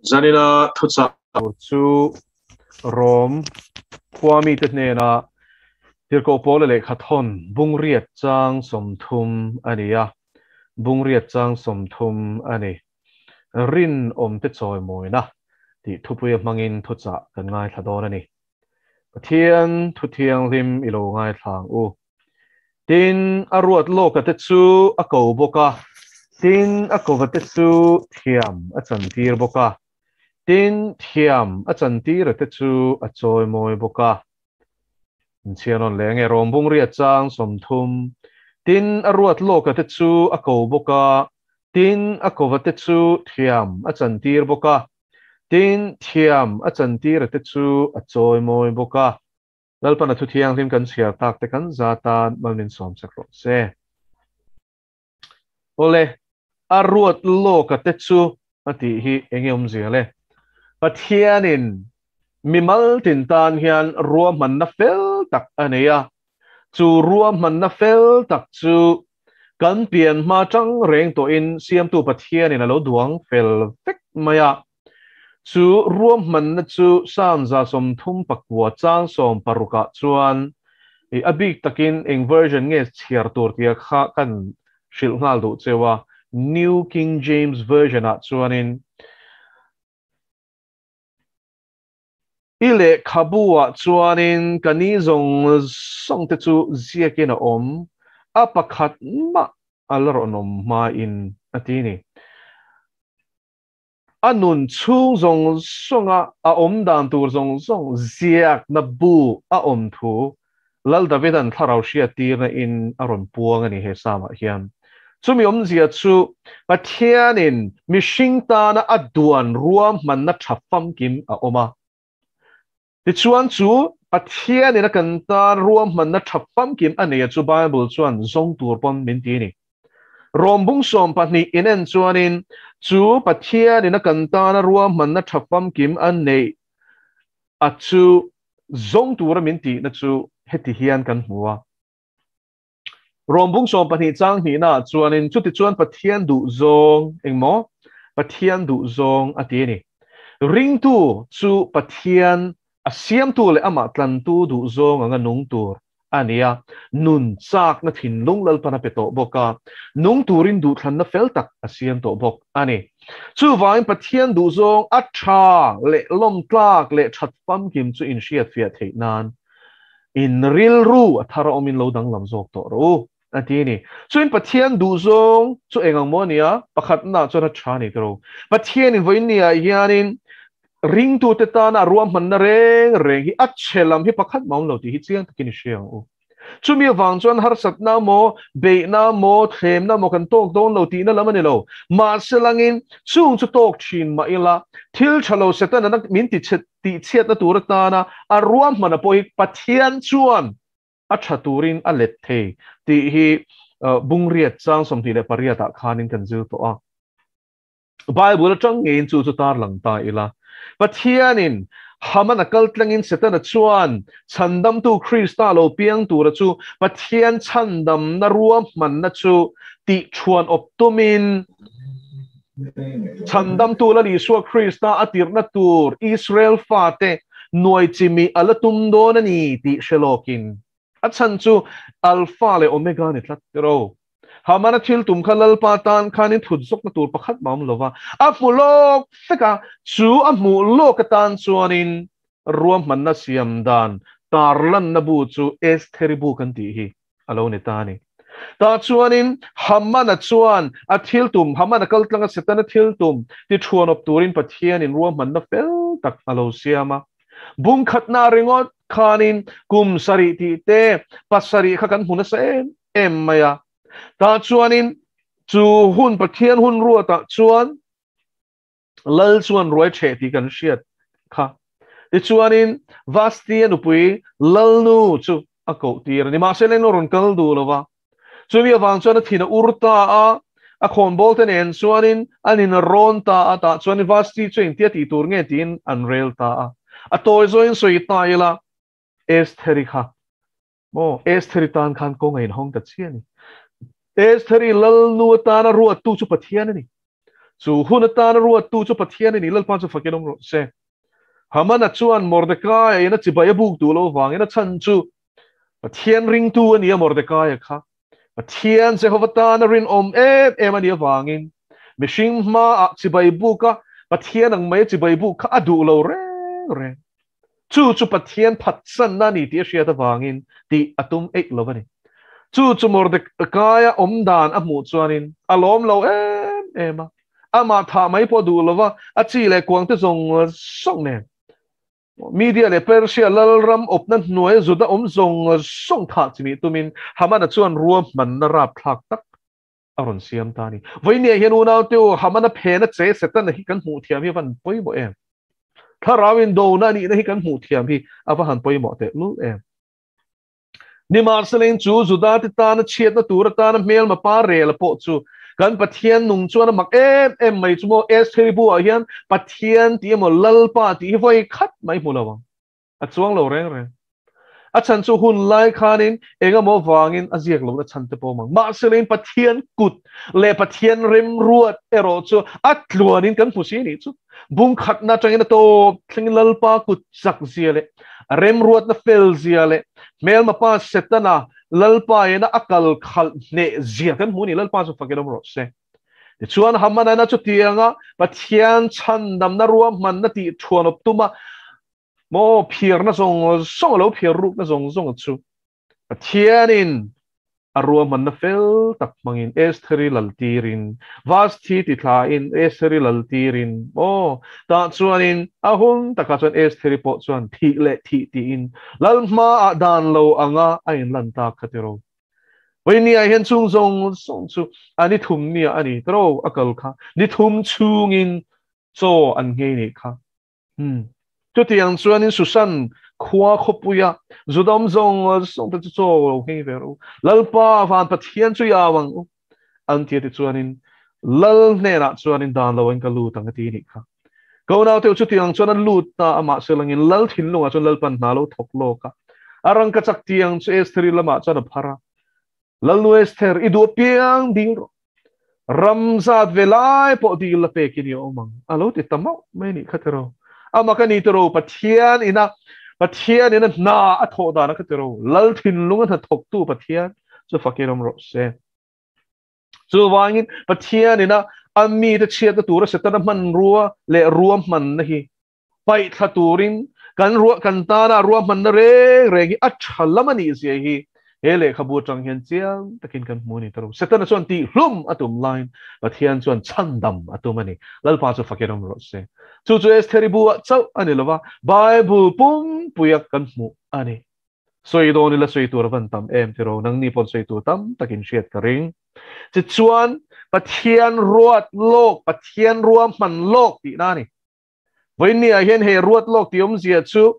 Zanina thuchah tur chu Rom khuamite hnena Tirhkoh Paula lehkha thawn Bungriat chang 30 a ni a, Bungriat chang 30 a ni. Rinawmte chawimawina tih thupuia hmangin thuchah kan ngaithla dawn a ni. Pathian thu thianghlim i lo ngaithla ang u. Tin, a ruat lawka te chu a ko bawk a, tin, a kova te chu thiam a chantir bawk a, tin, thiam a chantira te chu a chawimawi bawk a. Inchhiar nawn leh ange, Rom Bungriat chang 30. Tin, a ruat lawka te chu a ko bawk a, tin, a kova te chu thiam a chantir bawk a, tin, thiam a chantira te chu a chawimawi bawk a. Lalpan a thu thianghlim kan chhiar tak te kan za tan mal min sawm sak rawh se. Awle, a ruat lawka te chu a tih hi enge awmzia le? Pathianin mimal tin tan hian ruahmanna fel tak a nei a, chu ruahmanna fel tak chu kan pian hma tang reng tawhin siamtu Pathianin a lo duang fel vek mai a. Chu ruahmanna chu Psalm 139 chang 16ah chuan a bik takin eng version nge chhiar tur tia kha kan hrilh nghal duh cheu a, New King James Version-ah chuanin I lehkhabu-ah chuanin ka ni zawng zawng te chu ziakin a awm, a pakhat mah a la rawn awm hmain a ti ni. A nun chhung zawng zawnga a awm dan tur zawng zawng ziakna bu a awm thu Lal Davida'n thlarau hriattirna in a rawn puang a ni he Psalm-ah hian. Chumi awmzia chu Pathianin mihring tana a duan ruahmanna tha famkim a awm a. Tichuan chu Pathianin a kan tan ruahmanna tha famkim a nei a chu Bible chuan zawng tur pawn min ti a ni. Rom bung 12 inen chuanin chu Pathianin a kan tana ruahmanna tha famkim a nei a chu zawng tura min tihna chu heti hian kan hmu a. Rom bung 12 chang hnihna chuanin chuti chuan Pathian duh zawng engmaw Pathian duh zawng a ti a ni. Ringtu chu Pathian a siamtu leh amah tlantu duh zawng anga nung tur a ni a, nun chakna thinlung Lalpan a pe tawh bawk a, nung turin duhthlanna fel tak a siam tawh bawk a ni. Chuvangin Pathian duh zawng a tha leh lawmtlak leh that famkim chu inhriat fiah theih nan in rilru a thar a awmin lo danglam zawk tawh rawh u a ti a ni. Chuin Pathian duh zawng chu eng ang maw a ni a, pakhatna chuan a tha a ni tawh. Pathianin vawiin niah hianin ringtute tana a ruahmanna reng reng hi a chhe lam hi pakhat mah awm lo tih hi chiang takin i hria ang u. Chumi avang chuan harsatna maw, beihna maw, thlemna maw kan tawk dawn lo tihna lam a ni lo. Mahse langin chung chu tawk thin mah ila, thil tha lo Setana min ti chhe tih chhiatna tur atana a ruahmanna pawh hi Pathian chuan a tha turin a let thei tih hi Bungriat chang 28 ah khanin kan zir tawh a. Bible atang ngeiin chu chu tar lang ta ila. Pathianin Haman a kal tlangin Setana chuan chhandamtu Krista lo piang tura chu Pathian chhandamna ruahmanna chu tih thuan awp tumin chhandamtu Lal Isua Krista a tirhna tur Israel fate nuai chimi a la tum dawn a ni tih hre lawkin a chhan chu Alpha leh Omega ni tlat tiro. Hamana thil tum kha Lalpa tan khanin thut zawkna tur pakhat mah awm lova, a hmu lawk vek a, chu a hmuh lawk atan chuanin ruahmanna siam dan tarlanna bu chu Estheri bu kan tih hi a lo ni ta a ni. Tah chuanin Hamana chuan a thil tum, Hamana kal tlanga Setana thil tum ti thuan awp turin Pathianin ruahmanna fel tak a lo siam a. Bung khatna ringawt khanin kum 7 tih te 7 kha kan hmu nasa em em mai a. Tah chuanin chu hun Pathian hun ruatah chuan Lal chuan ruai theh tih kan hriat kha. Tichuanin Vasti a nupui Lalnu chu a koh tir a ni. Mahse leng rawn kal duh lova. Chumi awang chuan a thin a ur ta a, a khawnbawl te nen chuanin an in rawn ta a, tah chuanin Vasti chu engtia tih tur nge tiin an rel ta a. A tawi zawin sawi ta ila Estheri kha. Maw Estheri tan khan kawng a inhawng ta chiah a ni. Estheri Lalnu atana ruattu chu Pathian a ni. Chu hun atana ruattu chu Pathian a ni, Lalpa chu fakin awm rawh se. Hamana chuan Mordekaia in a chibai a buk duh lo vangin a chhan chu Pathian ringtu a ni a Mordekaia kha Pathian Jehova tana rinawm em em a nih avangin mihring hmaah chibai buka Pathian ang mai a chibai buk kha a duh lo reng reng. Chu chu Pathian phatsanna a ni tih a hriat avangin tih a tum eih lo a ni. Chu chu Mordekaia awm dan a hmuh chuanin a lawm lo em em a, amah thah mai pawh duh lo va, a chi leh kuangte zawng zawng nen Media leh Persia lalram awpna hnuaia Juda awm zawng zawng thah chimih tumin Hamana chuan ruahmanna rapthlak tak a rawn siam ta a ni. Vawinia hian unaute u, Hamana phena che Setana hi kan hmuh thiam hi a van pawimawh em? Thlarau indona a nihna hi kan hmuh thiam hi a va han pawimawh tehlul em? Nimahselain chu Judate tana chhiatna tur atana hmelma pa rela pawh chu kan Pathian nung chuan a mak em em mai chu maw Estheri buah hian Pathian tih emaw Lalpa tih hi vawi khat mai hmu lo ang. A chuang lo reng reng. A chhan chu hun lai khanin eng emaw vangin a ziak lohna chhan te pawh mang. Mahselain Pathian kut leh Pathian remruat erawh chu a tluanin kan hmu si nih chu. Bung khatna atangin a tawp thlengin Lalpa kut chak zia leh a remruatna fel zia leh hmelma pa Setana Lalpa ina a kal khalh hneh zia kan hmu a ni. Lalpa chu fakin awm rawh se. Tichuan Hamanana chutianga Pathian chhandamna ruahmanna tih thuanawp tuma maw phiarna zawng zawng a lo phiar rukna zawng zawng chu Pathianin a ruahmanna fel tak hmangin Estheri laltirin, Vasthi ti thlain Estheri laltirin, aw, tah chuanin a hun takah chuan Estheri pawh chuan thih leh thih tiin lal hmaah dan lo anga a inlan tak kha tiraw. Vawinia hian chung zawng zawng chu a ni thum nia a ni tiraw a kal kha, ni thum chhungin chaw an nghei nih kha. Umm. Chutiang chuanin Susan khua khawpuia Judawm zawng zawng te chu chaw lo nghei ve rawh u. Lalpa van Pathian chu i au ang u. An ti a ti chuanin Lal hnenah chuanin dan lo in ka lut ang a ti nih kha. Ka unau te chutiang chuan an lut ta a mahse langin Lal thinlungah chuan Lalpan hna lo thawk lawk a. A rangka chak tiang chu Estheri lamah chuan a phar a. Lalnu Esther, i duh apiang dil rawh. Ram zat ve lai pawh dil la pek in i awm ang. A lo ti ta mauh mai nih kha tiraw. Amah ka ni tiraw Pathian ina Pathian ina hna a thawh dan a kha tiraw. Lal thinlung a hna thawktu Pathian chu fakin awm rawh se. Chuvangin Pathian ina a mite chhiatna tura Setana hmanrua leh ruahmanna hi paih thla turin kan ruah kan tana ruahmanna reng reng hi a tha lam a nih zia hi he lehkhabu atang hian chiang takin kan hmu a ni ta ro. Setana chuan tih hlum a tum laiin Pathian chuan chhandam a tum a ni. Lalpa chu fakin awm rawh se. Chu chu Estheri bu ah chauh a ni lova, Bible pumpuia kan hmuh a ni. Sawi dawn ila sawi tur a van tam em tiraw, nangni pawn sawi tur tam takin hriat ka ring. Tichuan Pathian ruat lawk, Pathian ruahman lawk tihna a ni. Vawiinni ah hian hei ruat lawk tih awmzia chu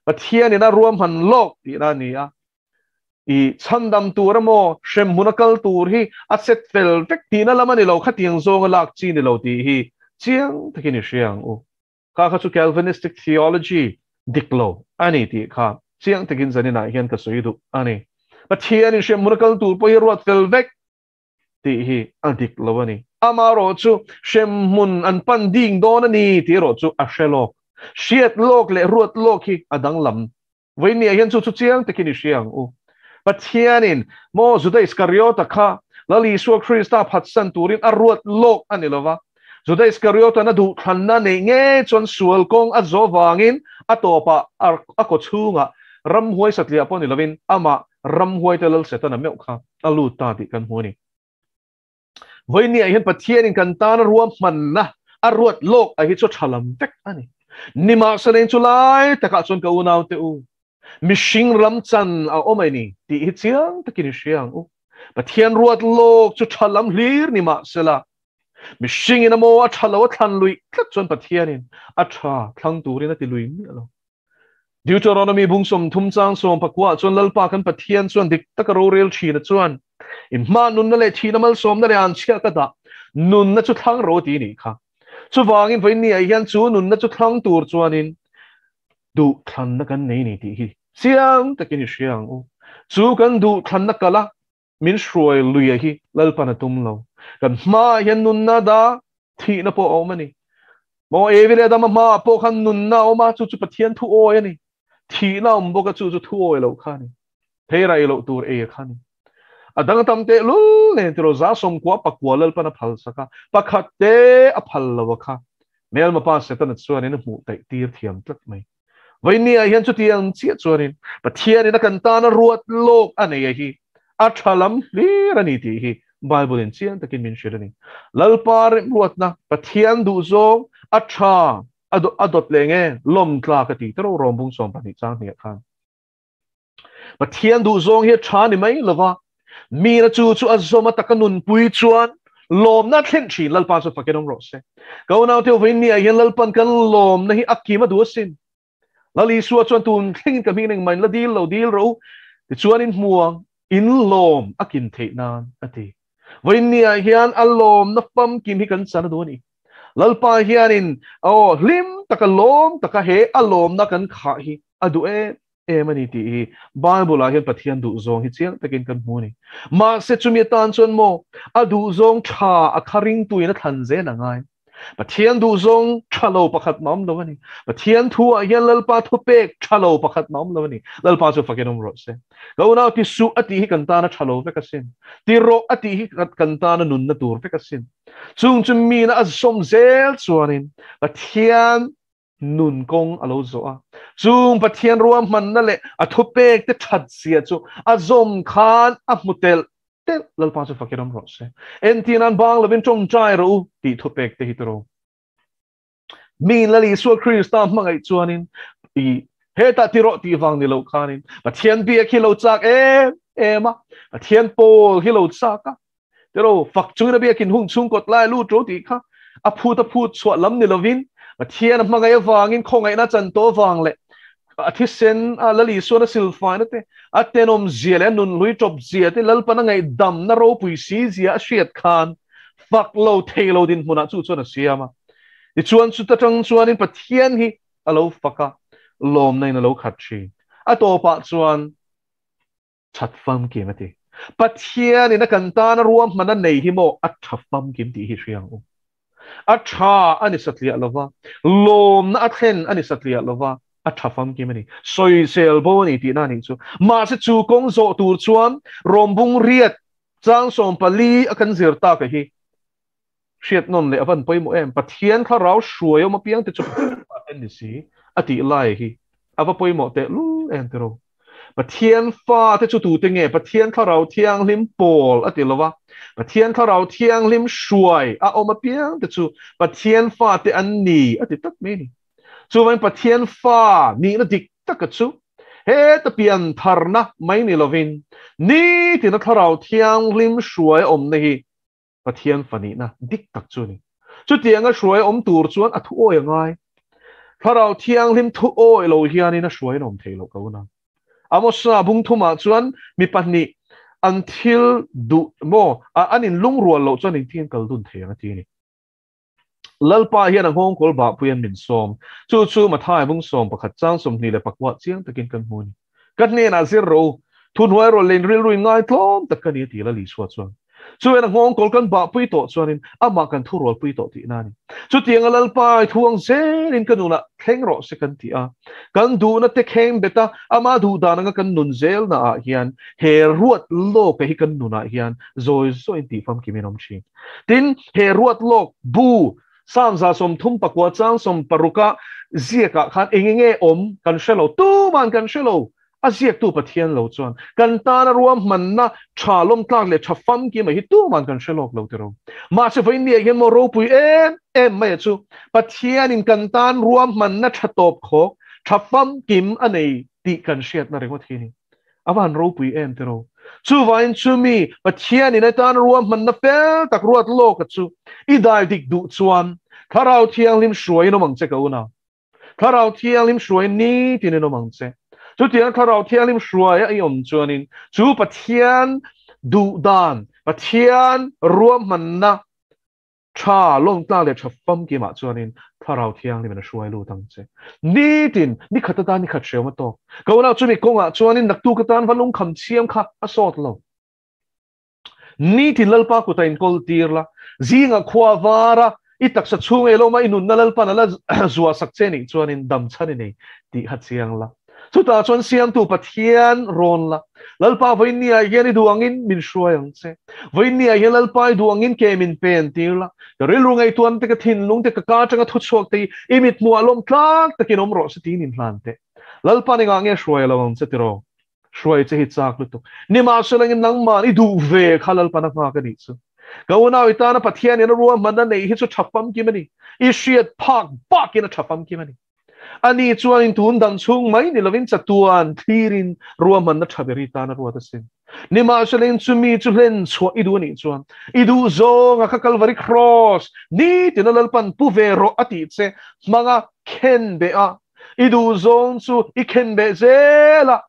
Pathianin a ruahman lawk tihna a ni a. I chhandam tur emaw hremhmun a kal tur hi a set fel vek tihna lam a ni lo, khatiang zawnga lak chi ni lo tih hi chiang takin i hria ang u. Kha kha chu Calvinistic theology dik lo a ni tih kha chiang takin zaninah hian ka sawi duh a ni. Pathianin hremhmun a kal tur pawh hi a ruat fel vek tih hi a dik lo a ni. Amaherawh chu hremhmun an pan ding dawn a ni tih erawh chu a hre lawk. Hriat lawk leh ruat lawk hi a danglam. Vawinia hian chu chu chiang takin i hria ang u. Pathianin maw Juda Iskariota kha Lal Isua Krista phatsan turin a ruat lawk a ni lova. Juda Iskariota na duhthlanna neih ngei chuan sual kawng a zawh vangin a tawpah a kaw chhungah ramhuai satliah pawh ni lovin amah ramhuaite Lal Setana meuh kha a lut ta tih kan hmu a ni. Vawinia hian Pathianin kan tana ruahmanna a ruat lawk a hi chu tha lam vek a ni. Nimahselain chu lai takah chuan ka unaute u, mihring ram chan a awm a ni tih hi chiang takin i hria ang u. Pathian ruat lawk chu tha lam hlir nimahsela, mihringin a maw a tha lo a thlan luih tlat chuan Pathianin a tha thlang turin a ti lui miah lo. Deuteronomy bung 30 chang 19 chuan Lalpa kan Pathian chuan dik taka rorel thina chuan in hma nunna leh thina malsawmna leh an chhia ka dah nunna chu thlang ro ti ni kha. Chuvangin vawiin ni ah hian chu nunna chu thlang tur chuanin duh thlanna kan nei ni tih hi chiang takin i hria ang u. Chu kan duh thlanna kala min hruai luia hi Lalpan a tum lo. Kan hmaah hian nunna dah. Thihna pawh a awm a ni. Maw Evi leh Adama hmaah pawh khan nunna a awm a, chu chu Pathian thu awi a ni. Thihna a awm bawk a, chu chu thu awi loh kha a ni. Thei rai loh tur ei a kha a ni. A dang tam teh lul nen tiraw 190 Lalpan a phal sak a, pakhat te a phal lo a kha. Hmelma pa Setana chuanin a hmuh taih tir thiam tlat mai. Vawinia hian chutiang chiah chuanin Pathianin a kan tana ruat lawk a nei a hi a tha lam hlir a ni tih hi Bible-in chiang takin min hrilh a ni. Lalpa remruatna, Pathian duhzawng a tha a dawt leh nge lawm tlak a ti ta ro rawng bung 12 chang hniah khan. Pathian duhzawng hi a tha ni mai lova, mina chu chu a zawm a taka nunpui chuan lawmna thlen thin Lalpa chu fakin awm rawh se. Ka unaute vawiin ni ah hian Lalpan kan lawmna hi a kim a duh asin. Lal Isua chuan tun thlengin ka hming engmah in la dil lo dil rawh u, tichuan in hmu ang, in lawm a kim theih nan a ti. Vawiin ni ah hian a lawmna famkim hi kan chan a duh a ni. Lalpa hianin aw hlim taka lawm taka he a lawmna kan khah hi a duh em em a ni tih hi Bible ah hian Pathian duhzawng hi chiang takin kan hmu a ni. Mahse chumi atan chuan maw a duhzawng tha a kha ringtuin a thlan zel a ngai. Pathian duhzawng tha lo pakhat mah awm lo a ni. Pathian thu ah hian Lalpa thupek tha lo pakhat mah awm lo a ni. Lalpa chu fakin awm rawh se. Ka unau ti suh a tih hi kan tana tha lo vek asin. Ti rawh a tih hi kan tana nunna tur vek asin. Chung chu mina a zawm zel chuanin Pathian nun kawng a lo zawh a. Chung Pathian ruahmanna leh a thupek te that zia chu a zawm khan a hmu telh telh. Lalpa chu fakin awm rawh se. Entir nan bang lovin tawngtai rawh u tih thupek te hi tiraw. Mi Lal Isua Krista hmangaih chuanin i hetah ti rawh tih vang ni lo khanin Pathian biak hi lo chak em em a, Pathian pawl hi lo chak a. Tiraw fak chungin a biakin hung chhung kawt lai lut ro tih kha a phut a phut chhuah lam ni lovin Pathian a hmangaih avangin khawngaihna chan tawh avang leh a thisen a Lal Isuan a silfaina te a tenawm zia leh a nunhlui tawp zia te Lalpan a ngaihdamna ropui si zia a hriat khan fak lo thei lo dinhmunah chu chuan a siam a. Tichuan chuta tang chuanin Pathian hi a lo fak a, lawmna in a lo khat thin. A tawpah chuan that famkim a ti. Pathianin a kan tana ruahman a nei hi maw a tha famkim tih hi hria ang u. A tha a ni satliah lova, lawmna a thlen a ni satliah lova, a tha famkim a ni. Sawisel bo a ni tihna a nih chu. Mahse chu kawng zawh tur chuan rawmbung riat chang 14 a kan zir tak a hi hriat nawn leh a van pawimawh em. Pathian thlarau hruai awm apiang te chu Pathian ni si a tih lai hi a va pawimawh teh lul em tiraw. Pathian fa te chu tute nge? Pathian thlarau thianghlim pawl a ti lo a. Pathian thlarau thianghlim hruai a awm apiang te chu Pathian fa te an ni a ti tak mai a ni. Chuvangin Pathian fa nihna dik taka chu heta pian tharna mai ni lovin nitina thlarau thianghlim hruai a awmna hi Pathian fa nihna dik tak chu a ni. Chutianga hruai awm tur chuan a thu awi a ngai. Thlarau thianghlim thu awi lo hianin a hruai an awm thei loh ka una. Amosa bung thumah chuan mi pahnih an thil duh maw an inlungrual loh chuan engtin kal dun thei ang a ti a ni. Lalpa hian a nghawngkawl bahpui an min sawm. Chu chu Mathai bung 11 chang 24 chiang takin kan hmu a ni. Ka hnenah zir rawh u, thuhnuai rawh len rilru in ngaitlawm tak ka ni a ti Lal Isua chuan. Chuan a nghawngkawl kan bahpui tawh chuanin amah kan thurualpui tawh tihna a ni. Chutianga Lalpa i thu ang zelin ka nunah thleng rawh se kan ti a. Kan duhna te kheng bet a, amah duh dan anga kan nun zelna ah hian he ruat lawka hi kan nunah hian zawi zawiin tihfamkim in awm thin. Tin, he ruat lawk bu Psalm 139 chang 60 a ziakah khan eng enge awm kan hre lo, tuman kan hre lo, a ziaktu Pathian lo chuan kan tana ruahmanna tha lawmtlak leh tha famkim a hi tuman kan hre lawk lo tiraw. Mahse vawiin ni ah hian maw ropui em em mai a chu Pathianin kan tan ruahmanna tha tawp khawk tha famkim a nei tih kan hriatna ringawt hi a ni. A va han ropui em tiraw. Chuvain chumi Pathianin a tan ruahmanna fel tak ruat lawk a chu i dai dik duh chuan Thlarau Thianghlim hruaiin awm ang che ka una. Thlarau Thianghlim hruaiin nitin in awm ang che. Chutiang Thlarau Thianghlim hruai a i awm chuanin chu Pathian duh dan, Pathian ruahmanna Tha lawngtlak leh tha famkimah chuanin Thlarau Thianghlimin a hruai lut ang che. Nitin, ni khat atan ni khat hreawm a tawk. Ka unau chumi kawngah chuanin naktuk atan va lungkham chhiam kha a sawt lo. Nitin Lalpa kutah inkawl tir la, zingah khua vara. I taksa chhung ei lo mah i nunna Lalpan a la zuah sak che nih chuanin dam chhan i nei tih kha chiang la. Chutah chuan Siamtu Pathian rawn la. Lalpa vawiinniah hian i duh angin min hruai ang che. Vawiinniah hian Lalpa i duh angin ke min pen tir la. Ka rilru ngaihtuahna te, ka thinlung te, ka ka atanga thu chhuak te hi i mit hmuhah lawm tlak takin awm rawh se tiin inhlan teh. Lalpa ningah nge hruai a lo ang che tiraw? Hruai che hi chak lutuk. Nimahsela engin nangman i duh ve kha Lalpan a nghak a nih chu. Ka unau i tana Pathian in a ruahmanna neih hi chu tha famkim a ni. I hriat phak bakin a tha famkim a ni. Ani chuan in tun dang chhung mai ni lovin chatuan thlirin ruahmanna tha ber i tan a ruat asin. Nimahsela in chumi chu hlen chhuah i duh a nih chuan i duh zawnga kha Kalvari Kraws nitina Lalpan pu ve rawh a tih che hmanga khen beh a, I duh zawng chu i khen beh zel a,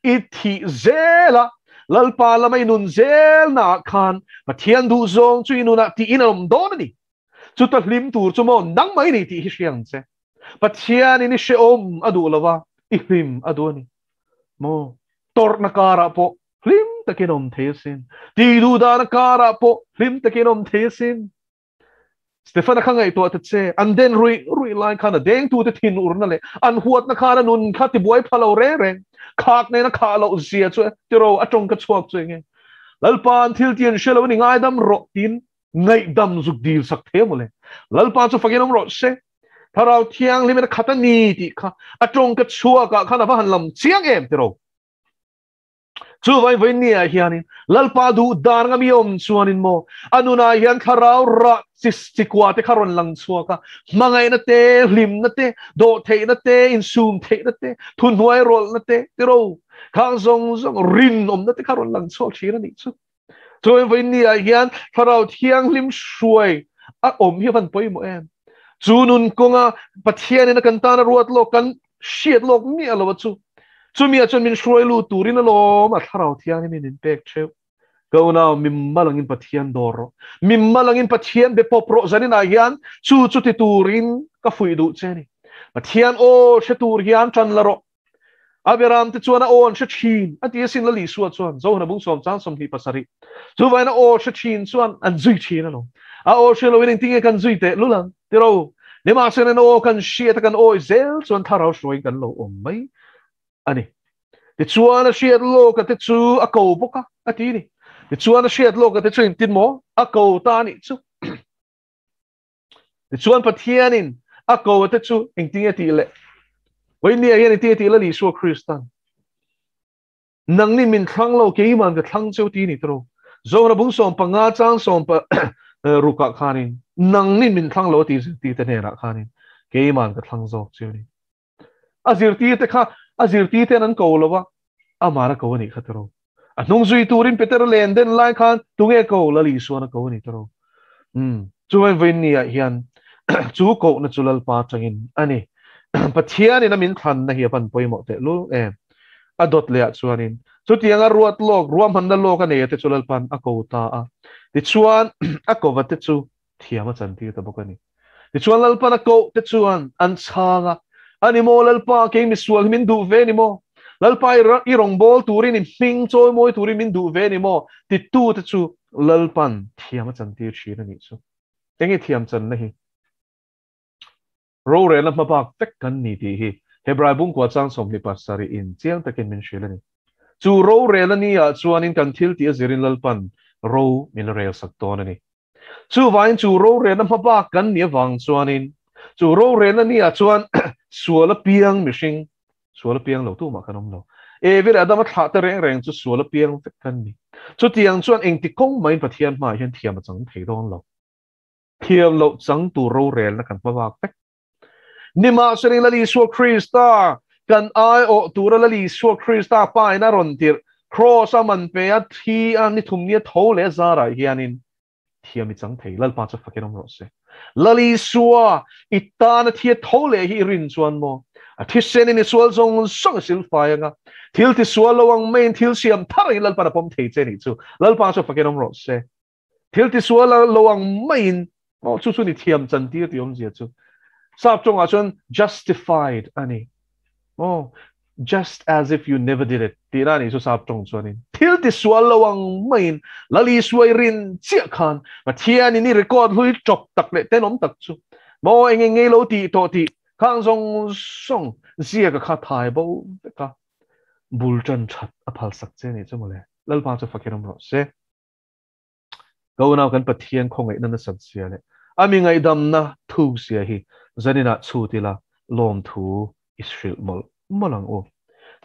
i thih zel a, Lalpa lama i nun zelnaah khan Pathian duh zawng chu i nunah tiin a awm dawn a ni. Chuta hlim tur chu maw nangmah i ni tih hi hria ang che. Pathianin i hrehawm a duh lo va, i hlim a duh a ni. Maw tawrhna karah pawh hlim takin awm thei asin. Tih duh dana karah pawh hlim takin awm thei asin. Stefana kha ngaihtuah ta che, an den ruih ruih lai khan a dengtute thin urna leh an huatna khan a nun kha tibuai pha lo reng reng. Khak nen a khah loh zia chu tiro a tawng ka chhuak chu enge? Lalpa an thil ti an hre lo a ni ngaidam rawh tiin ngaihdam zuk dil sak thei maw le? Lalpa chu fakin awm rawh se. Thlarau Thianghlimin a khat a ni tih kha a tawng ka chhuakah khan a va han lam chiang em tiro. Chu vai vawi ni ah hianin Lalpa duh dan anga mi awm chuanin maw a nunah hian thlarau rah chi chikua te kha rawn lang chhuak a, hmangaihna te, hlimna te, dawhtheihna te, insum theihna te, thuhnuai rawlhna te, tiro khang zawng zawng rinawmna te kha rawn lang chhuak thin a nih chu. Chu vai vawi ni ah hian thlarau thianghlim hruai a awm hi a van pawimawh em? Chu nun kawnga Pathianin a kan tana ruat lawk kan hriat lawk miah lo a chu. Chumi ah chuan min hruai lut turin alawm a thlarau thianghlim in min pek theuh. Ka unau, mi malangin Pathian dawr rawh. Mi malangin Pathian be pawp rawh zanin ah hian chu chu ti turin ka fuih duh che ni. Pathian aw hre tur hian tan la rawh. Abiram te chuan a aw an hre thin a ti asin Lal Isua chuan Zohna bung sawm chang 27. Chuvain a aw hre thin chuan an zui thin alawm. A aw hre loin engtinge kan zui teh lul ang tiro. Nimahsela an aw kan hriat a kan awi zel chuan thlarau hruaiin kan lo awm mai a ni. Tichuan a hriat lawka te chu a ko bawk a, a ti ni. Tichuan a hriat lawka te chu engtin maw a ko ta a nih chu. Tichuan Pathianin a ko te chu engtinge tih leh Vawinia hian engtinge tih Lal Isua Kristan nangni min thlang lo keiman ka thlang cheu ti ni tro Zora bung 15 chang sawm pa rukah khanin nangni min thlang lo ti ti te hnenah khanin keiman ka thlang zawk cheu ni A zirtirte kha a zirtirten an ko lo a, amah a ko a nih kha tiro. A hnung zui turin Peter len den lai khan tunge ko Lal Isuan a ko a ni tiro. Umm, chuan vawiin ah hian chu kohna chu Lalpa atangin a ni. Pathianin a min thlanna hi a van pawimawh tehlul em. A dawt leh ah chuanin chutianga ruat lawk, ruahmanna lawk a nei a te chu Lalpa'n a ko ta a. Tichuan a kova te chu thiam a chantir ta bawk a ni. Tichuan Lalpan a koh te chuan an chhang a, A ni maw Lalpa, kei misual hi min duh ve ni maw? Lalpa i rawngbâwl turin i hming chawimawi turin min duh ve ni maw? Titu te chu Lalpan thiam a chantir thin a nih chu. Enge thiam channa hi? Rorelna hmabak vek kan ni tih hi Hebrai bungkua chang 27 in chiang takin min hrilh a ni. Chu rorelna ni ah chuanin kan thil tih a zirin Lalpan ro min la rel sak dawn a ni. Chuvangin chu rorelna hmabak kan nih avang chuanin chu rorelna ni ah chuan sual a piang mihring, sual a piang lo tumah kan awm lo. Evi leh Adama thlah te reng reng chu sual a piang vek kan ni. Chutiang chuan engti kawng mahin Pathian hmaah hian thiam a chang thei dawn lo. Thiam loh chang tur rorelna kan hmabak vek. Nimahsela Lal Isua Krista kan aiawh tura Lal Isua Krista Pa in a rawn tirh Kraws a man pe a, thi a, ni thum nia tho leh zarah hianin thiam i chang thei. Lalpa chu fakin awm rawh se. Lal Isua i tana thi a tho leh hi i rin chuan maw? A thisenin i sual zawng zawng i silfai anga, thil ti sual lo ang maiin thil siam thar angin Lalpan a pawm thei che nih chu. Lalpa chu fakin awm rawh se. Thil ti sual lo ang maiin maw chu chu ni thiam chantir tih awmzia chu. Sap tawngah chuan justified a ni. Maw? Just as if you never did it tih na nih chu sap tawng chuanin thil ti sual lo ang maiin Lal Isua i rin chiah khan Pathianin i record hlui tawp tak leh tenawm tak chu maw eng eng ngei lo tih tawh tih khang zawng zawng ziaka kha thai bo vek a, bul tan that a phalsak che nih chu mawle. Lalpa chu fakin awm rawh se. Ka unau kan Pathian khawngaihna nasat zia leh a mi ngaihdamna thuk zia hi zaninah chhut ila lawmthu i hrilh mawlh mawlh ang u.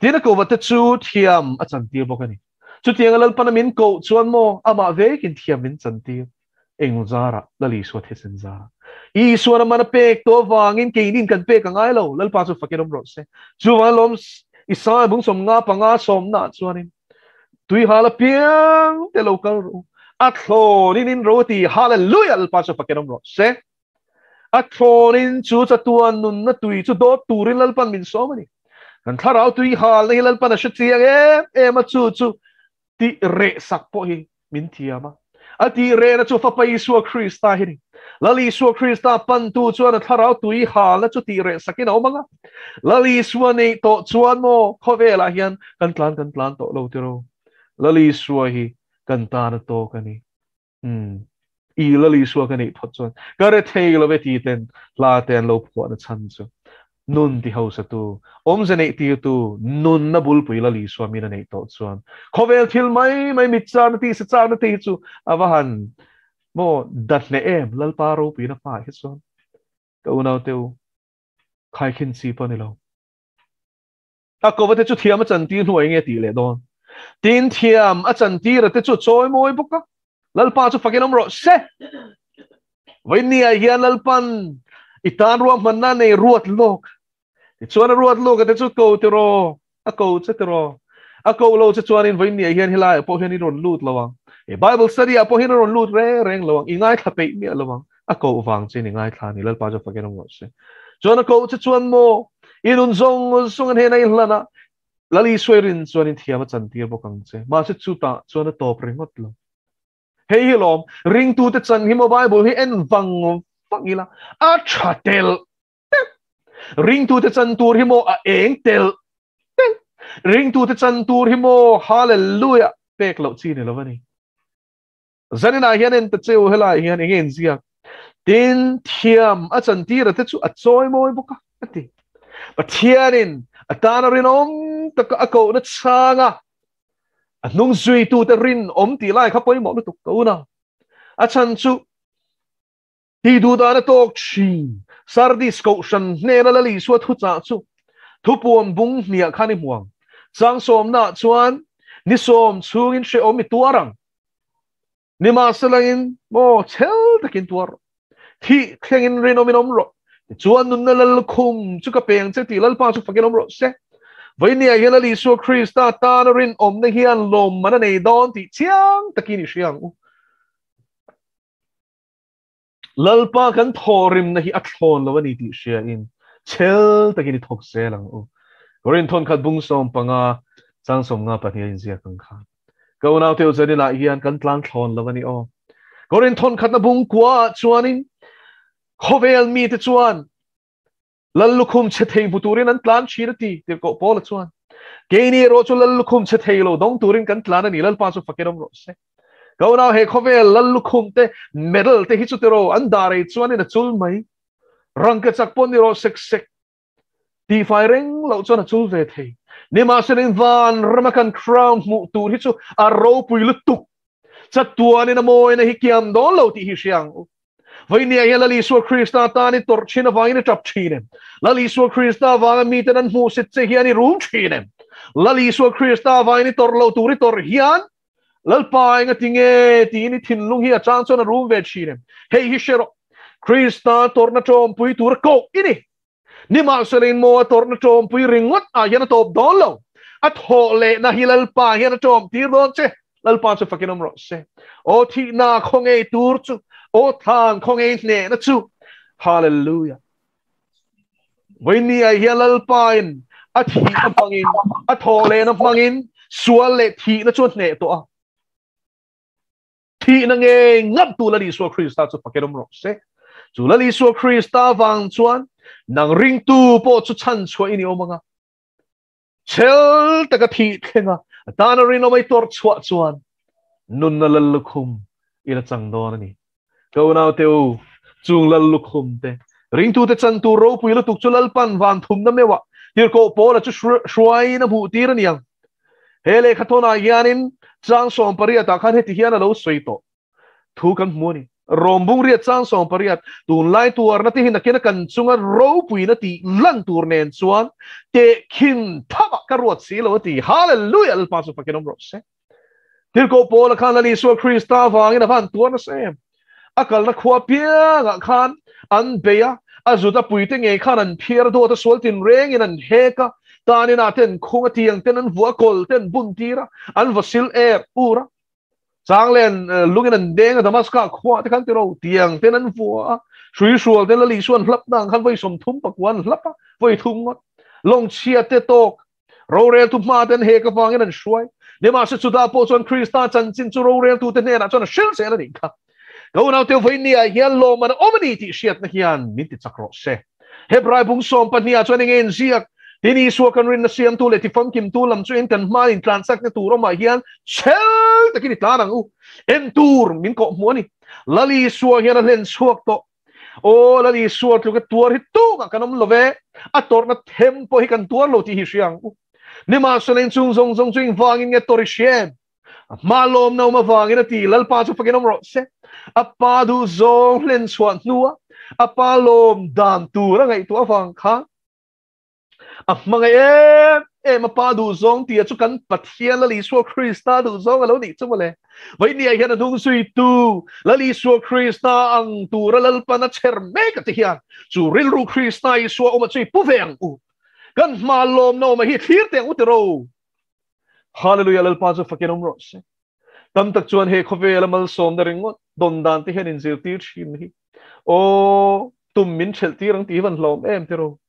Tin a kohva te chu thiam a chantir bawk a ni. Chutianga Lalpana min koh chuan maw amah vekin thiam min chantir? Eng zarah? Lal Isua thisen zarah. Isuan a man a pek tawh avangin keinin kan pek a ngai lo. Lalpa chu fakin awm rawh se. Chuvang lawm Isaiah bung 55 sawmnaah chuanin Tui hal apiang te lo kal rawh u. A thlawn in in ro a ti. Hallelujah! Lalpa chu fakin awm rawh se. A thlawn in chu chatuan nunna tui chu dawt turin Lalpan min sawm a ni. Kan thlarau tui halna hi Lalpan a hre chiang em em a, chu chu tih reh sak pawh hi min thiam a. A tih rehna chu Fapa Isua Krista hi a ni. Lal Isua Krista pantu chuan a thlarau tui halna chu tih reh sakin a awm ang a. Lal Isua neih tawh chuan maw khawvelah hian kan tlan kan tlan tawh lo tiraw. Lal Isua hi kan tan a tawk a ni. Umm. I Lal Isua ka neih phawt chuan ka rethei lo ve ti ten hla te an lo phuahna chhan chu Nun ti hausatu, awmze neihtirtu, nunna bulpui Lal Isua min a neih tawh chuan khawvel thil mai mai mit chakna tih sa chakna te hi chu a va han maw dat hneh em Lalpa ropuina hmaah hi chuan ka unaute u khaikhin chi pawh a ni lo. A kova te chu thiam a chantir hnuai nge tih leh dawn. Tin thiam a chantir a te chu chawi mawi bawk a, Lalpa chu fakin awm rawh se. Vawinia hian Lalpan i tan ruahmanna nei ruat lawk. Tichuan a ruat lawk a te chu ko tiraw, a ko che tiraw. A ko lo che chuanin vawinia hian helaiah pawh hian i rawn lut lo ang. He Bible study ah pawh hian a rawn lut reng reng lo ang, i ngaithla peih miah lo ang. A koh vang chin i ngaithla a ni, Lalpa chu fakin awm rawh se. Chuan a koh che chuan maw, i nun zawng zawng an hena i hlan a, Lal Isua i rin chuan in thiam a chantir bawk ang che. Mahse chutah chuan a tawp ringawt lo. Hei hi lawm, ringtute chan hi maw Bible hi en vang vang ila, a tha telh telh. Ringtute chan tur hi maw a eng telh telh. Ringtute chan tur hi maw Hallelujah pek loh chi ni lo a ni. Zaninah hian en ta che u, helaiah hian eng nge in ziak? Tin, thiam a chantira te chu a chawi mawi bawk a, a ti. Pathianin a tana rinawm taka a kohna chhanga a hnung zuitute rinawm tih lai kha pawimawh lutuk ka unau. A chhan chu Tih duh dan a tawk thin. Sardis kohhran hnena Lal Isua thuchah chu thupuan bung hniah khan i hmu ang. Chang sawmnaah chuan ni sawm chhungin hrehawm i tuar ang. Nimahselangin maw chhel takin tuar rawh. Thih thlengin rinawmin awm rawh. Tichuan nunna Lalkhum chu ka peng che tih Lalpa chu fakin awm rawh se. Vawinia hian Lal Isua Krista tana rinawmna hian lawmman a nei dawn tih chiang takin i hria ang u. Lalpa kan thawhrimna hi a thlawn lo a ni tih hria in chhel takin i thawk zel ang u. Korin thawnkhat bung 15 chang 52 a inziak ang khan. Ka unaute u zaninah hian kan tlan thlawn lo a ni aw. Korin thawnkhatna bung kua ah chuanin khawvel mite chuan Lal lukhum chhe thei hmu turin an tlan thin a ti, tirhkoh Paula chuan. Keini erawh chu lal lukhum chhe thei lo dawng turin kan tlan a ni, Lalpa chu fakin awm rawh se. Ka unau he khawvel lal lukhum te, medal te hi chu tiraw an dah rei chuanin a chul mai. Rangka chak pawh ni rawh sek sek. Tihfai reng loh chuan a chul ve thei. Nimahsela van rama kan crown hmuh tur hi chu a ropui lutuk. Chatuanin a mawina hi kiam dawn lo tih hi hria ang u. Vawinia hian Lal Isua Krista tan i tawrh thin avangin i tap thin em? Lal Isua Krista avanga miten an hmuhsit che hian i rum thin em? Lal Isua Krista avangin i tawrh lo tur i tawrh hian Lalpa enga tinge tiin i thinlung hi a chang chuan a rum ve thin em? Hei hi hre rawh, Krista tawrhna tawmpui tura koh i ni. Nimahsela in maw a tawrhna tawmpui ringawt ah hian a tawp dawn lo. A thawh lehna hi Lalpa hian a tawm tir dawn che. Lalpa chu fakin awm rawh se. Aw thihna khaw ngei tur chu, aw thlan khaw ngei hnehna chu. Hallelujah. Vawiin ah hian Lalpa in a thihna hmangin, a thawh lehna hmangin sual leh thihna chu a hneh tawh a. Thihna nge ngat tu Lal Isua Krista chu fakin awm rawh se. Chu Lal Isua Krista vang chuan nang ringtu pawh chu chhan chhuah i ni awm anga. Chhel taka thih thlenga a tana rinawm ei tuar chhuah chuan nunna lal lukhum i la chang dawn a ni. Ka unaute u, chung lal lukhum te, ringtute chan tur ropui lutuk chu Lalpan van thumna meuhah tirhkoh Paula chu hruaiin a hmuh tir a ni ang. He lehkhathawnah hianin chang 18 ah khan heti hian a lo sawi tawh. Thu kan hmu a ni. Rom bung riat chang 18, Tunlai tuarna te hi nakina kan chunga ropuina tih lan tur nen chuan tehkhin thamah ka ruat si lo a ti. Hallelujah! Lalpa chu fakin awm rawh se. Tirhkoh Paula khan Lal Isua Krista avangin a van tuar nasa em. A kalna khua piangah khan an bei a, a zut a puite ngei khan an phiar a, dawt a sual tinrengin an hek a, tanin ah te an khung a, tiang ten an vuah a, kawl te an bun tir a, an va sil er ur a. Changlen lungin an deng a Damaska khua te khan tiro tiang ten an vua a hrui hrual ten Lal Isua an hlap na ang khan vawi 39 an hlap a vawi thum ngawt lawng chhia te tawk rorel tu hma ten he ka vangin an hruai nimahse chuta pawh chuan Krista chanchin chu rorel tu te hnenah chuan a hril zel a nih kha ka unau te vawi ni ah hian lawm an awm a ni tih hriatna hian min ti chak rawh se. Hebrai bung 12 ah chuan enge inziak? Tin, Isua kan rinna siamtu leh tifamkimtu lam chu in kan hmain intlanchakna tur awmah hian chhel takin i tlan ang u. En tur min kawh hmuh a ni. Lal Isua hian a hlen chhuak tawh. Aw Lal Isua tluka tuar hi tumah kan awm lo ve. A tawrhna them pawh hi kan tuar lo tih hi hria ang u. Nimahsela inchung zawng zawng chu engvangin nge tawrh i hria em? A hma lawmna awm avangin a ti, Lalpa chu fakin awm rawh se. A pa duh zawng hlen chhuah hnua a pa lawm dan tur a ngaihtuah avang khan a hmangaih em em a pa duh zawng tia chu kan Pathian Lal Isua Krista duh zawng a lo nih chu mawle. Vawinia hian a hnung zuitu Lal Isua Krista ang tura Lalpan a chher mek a ti hian chu rilru Krista Isua awm a chu i pu ve ang u. Kan hma lawmna awm a hi thlir teh ang u tiro. Hallelujah Lalpa chu fakin awm rawh se. Tam tak chuan he khawvela malsawmna ringawt dawn dan te hian inzirtir thin hi. Aw tum min thelh tir ang tih hi van hlawm em tiro.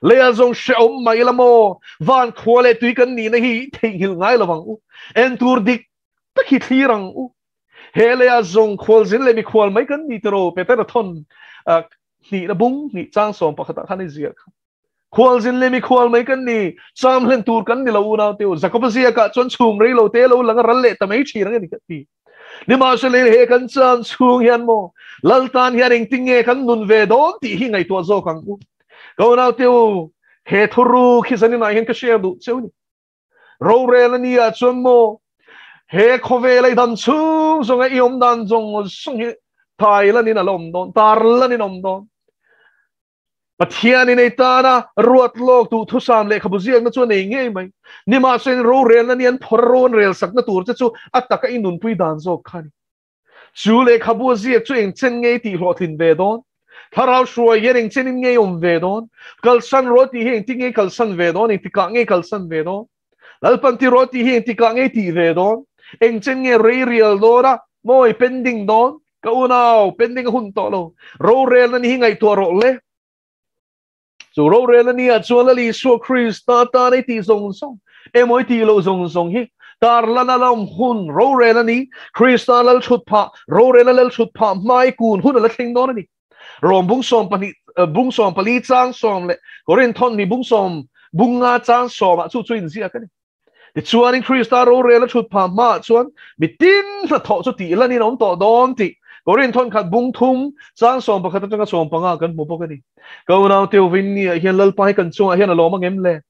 Leia zawng hrehawm mai la maw van khua leh tui kan nihna hi theihnghilh ngai lo ang u. En tur dik tak hi thlir ang u. He leia zawng khualzin leh mikhual mai kan ni tiro Petera thawn hnihna bung hnih chang 11 ah khan i ziah kha. Khualzin leh mikhual mai kan ni, cham hlen tur kan ni lo unau te u. Jakoba ziakah chuan chhum rei lo te lo lang a ral leh ta mai thin ang a ni ka ti. Nimahsela he kan chan chhung hian maw Lal tan hian engtin nge kan nun ve dawn tih hi ngaihtuah zawk ang u. Ka unau te u, he thuruk hi zaninah hian ka share duh cheu ni. Rorel a ni ah chuan maw he khawvel a i dam chhung zawng a i awm dan zawng zawng hi thai lanin a la awm dawn, tar lanin a awm dawn. Pathianin ei tana ruat lawk duh thusam lehkhabu ziakna chu a nei ngei mai. Nimahsela rorelna ni an phawrh a rawn rel sakna tur che chu a taka i nunpui dan zawk kha a ni. Chu lehkhabu a ziak chu engchen nge i tihhlawhtlin ve dawn? Thlarau hruai hian engchenin nge i awm ve dawn? Kalsan rawh tih hi engtin nge i kalsan ve dawn? Engtikah nge i kalsan ve dawn? Lalpan ti rawh tih hi engtikah nge i tih ve dawn? Engchen nge rei rial dawn a maw i pending dawn? Ka unau, pending a hun tawh lo. Rorelna ni hi ngaihtuah rawh le. Chu rorelna ni ah chuan Lal Isua Krista tan ei tih zawng zawng, emaw i tih loh zawng zawng hi tarlan a la awm hun rorelna ni, Krista lal thut phah, rorelna lal thut phah hmai kun hun a la thleng dawn a ni. Rom bung 12, bung 14 chang 10 leh Korinth thawnhnih bung 10, bung 5 chang 10 ah chu chu inziak a ni. Tichuanin Krista rorel a thut phah hmaah chuan mi tin hnathawh chu tih lanin a awm tawh dawn tih Korinth thawnkhat bung 3 chang 11 atanga 15 kan hmu bawk a ni. Ka unau teu Vinny-ah hian Lalpa hi kan chungah hian a lawm ang em le?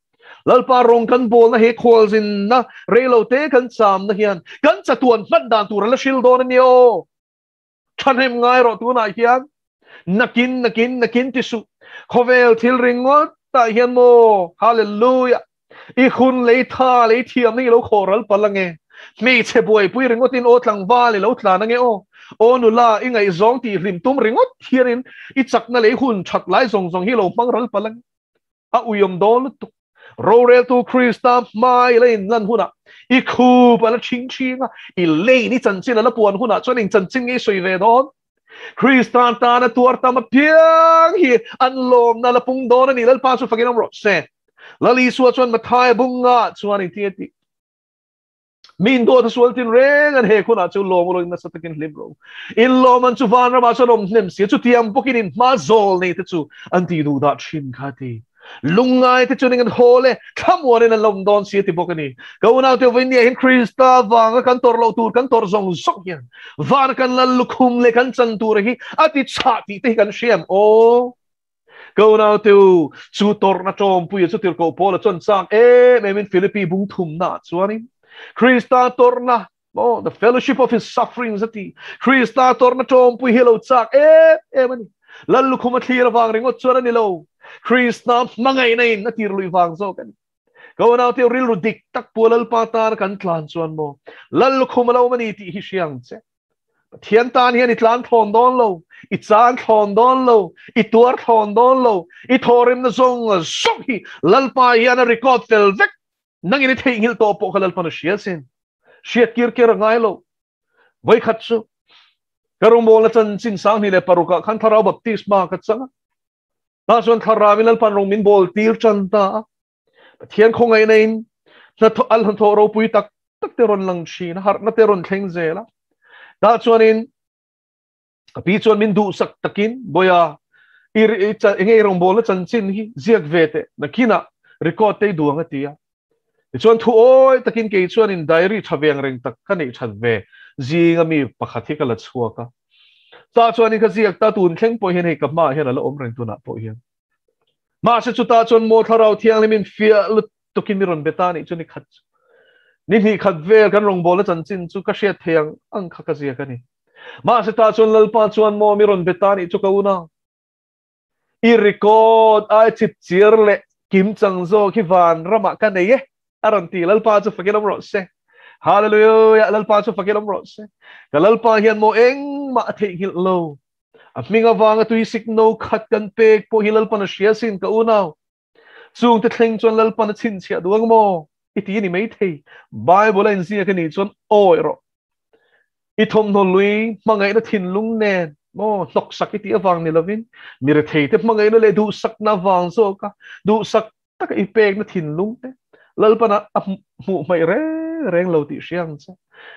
Lalpa rawng kan bawlna he khualzinna reilote kan chamna hian kan chatuan hman dan tur a la hril dawn a ni aw. Thahnem ngai rawh tunah hian nakin nakin nakin ti suh. Khawvel thil ringawt tah hian maw hallelujah i hun lei tha lei thiam na i lo khawh ral palh ange. Hmeichhe buaipui ringawtin aw tlangval i lo tlan ange aw. Aw nula i ngaihzawng tih hlim tum ringawt hianin i chakna lei hun that lai zawng zawng hi lo hmang ral palh ange. A uiawm dawn lutuk. Roreltu Krista hmai la inlan hunah i khup a la chhing chhing a, i lein i chanchin a la puan hunah chuan eng chanchin nge i sawi ve dawn? Krista tana tuar tam apiang hi an lawmna la pung dawn a ni. Lalpa chu fakin awm rawh se. Lal Isua chuan Mathaia bunga chuan engtin nge tih? Min dawt a sual tin reng an he khunah chu lawm rawh in nasa takin hlim rawh. In lawm an chu van ramah chuan awm hnem si a, chutiang bawkin in hma zawl nei te chu an tih duh dah thin kha ti. Lungngai te chuan in kan hawl e, thlamuan in an lo awm dawn si a ti bawk a ni. Ka unaute vawinia hian Krista vanga kan tawrh loh tur kan tawrh zawng zawng hian vana kan lal lukhum leh kan chan tura hi a ti chhah tih te hi kan hria em aw? Ka unaute u, chu tawrhna tawmpuia chu tirhkoh Paula chuan chak em em in Philippi bung thumnaah chuanin Krista tawrhna, oh, the fellowship of his sufferings a ti. Krista tawrhna tawmpui hi a lo chak em em a ni. Lal lukhum a thlir avang ringawt chuan a ni lo. Krista hmangaihna in a tir lui vang zawk a ni. Ka unaute u, rilru dik tak pua Lalpa tana kan tlan chuan maw Lal lukhum a lo awm a ni tih hi hria ang che. Pathian tan hian i tlan thlawn dawn lo, i chan thlawn dawn lo, i tuar thlawn dawn lo, i thawhrimna zawng zawng hi Lalpa hian a record fel vek. Nangin i theihnghilh tawh pawh kha Lalpan a hria sin. Hriat kir kir a ngai lo. Vawikhat chu ka rawngbawlna chanchin 2006 ah khan Thlarau Baptisma ka chang a. Tah chuan Thlarauin Lalpan rawng min bawl tir tan ta a. Pathian khawngaihna in hnathawh al hnathawh ropui tak tak te rawn lang thin a, harhna te rawn thleng zel a. Tah chuanin ka pi chuan min duhsak takin Boya i enge i rawngbawlna chanchin hi ziak ve teh nakinah record te i duh ang a ti a. Tichuan thu awi takin kei chuanin diary tha ve ang reng tak ka neih that ve zinga mi pakhat hi ka la chhuak a. Tah chuanin ka ziak ta tun thleng pawh hian hei ka hmaah hian a la awm reng tunah pawh hian. Mahse chutah chuan maw thlarau thianghlimin fiah lutukin mi rawn be ta nih chu ni khat chu. Ni hnih khat vel kan rawngbawlna chanchin chu ka hriat thei ang ang kha ka ziak a ni. Mahse tah chuan Lalpa chuan maw mi rawn be ta nih chu ka unau. I record ai chip chiar leh kim chang zawk hi van ramah ka nei e a rawn ti. Lalpa chu fakin awm rawh se. Hallelujah! Lalpa chu fakin awm rawh se. Ka Lalpa hian maw engmah a theihnghilh lo. A hming avanga tui sik no khat kan pek pawh hi Lalpan a hria sin ka unau. Chungte thleng chuan Lalpan a chhinchhiah duh ang maw? I ti a ni maithei. Bible a inziak a nih chuan awi rawh. I thawmhnaw lui hmangaihna thinlung nen maw hnawksak i tih avang ni lovin mi retheite hmangaihna leh duhsakna avang zawka duhsak taka i pekna thinlung te Lalpan a hmuh hmaih reng reng lo tih hria ang che.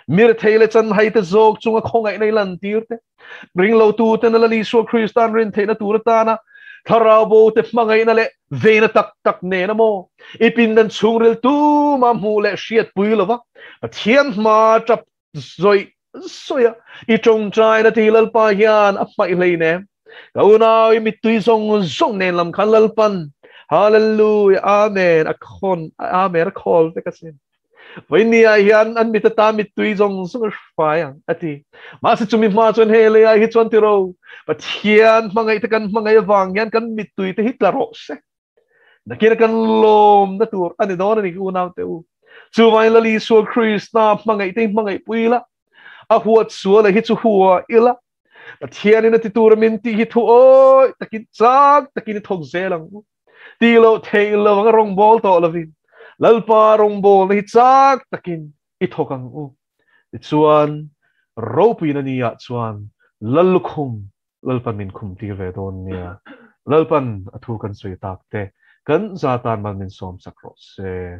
Mi rethei leh chanhai te zawk chunga khawngaihna i lantir te, ringlotu ten Lal Isua Krista an rin theihna tur atana thlarau bo te hmangaihna leh veina tak tak nen a maw i pindan chhungril tuma hmuh leh hriatpui lova Pathian hma tap zawih zawih a i tawngtaina te hi Lalpa hian a hmaih hlei nem. Ka unau i mittui zawng zawng nen lam khan Lalpan Hallelujah Amen a khawn Amen a khawl vek asin. Vawinia hian an mit ata mittui zawng zawng a hruai ang a ti. Mahse chumi hma chuan hei lei ai hi chuan tiro Pathian hmangaih te kan hmangaih avang hian kan mittui te hi tla rawh se. Nakin kan lawmna tur a ni dawn a ni unau te u. Chuvangin Lal Isua Krista hmangaih te hi hmangaih pui ila, a huat sual hi chu hua ila, Pathianin a ti tur a min tih hi thu awi takin chak takin i thawk zel ang u. Ti loh theih lo anga rawngbâwl tawh lovin Lalpa rawngbâwlna hi chak takin i thawk ang u. Tichuan, ropuina ni-ah chuan Lal lukhum Lalpan min khum tir ve dawn nia. Lalpan a thu kan sawi tak te kan za tan mal min sawm sak rawh se.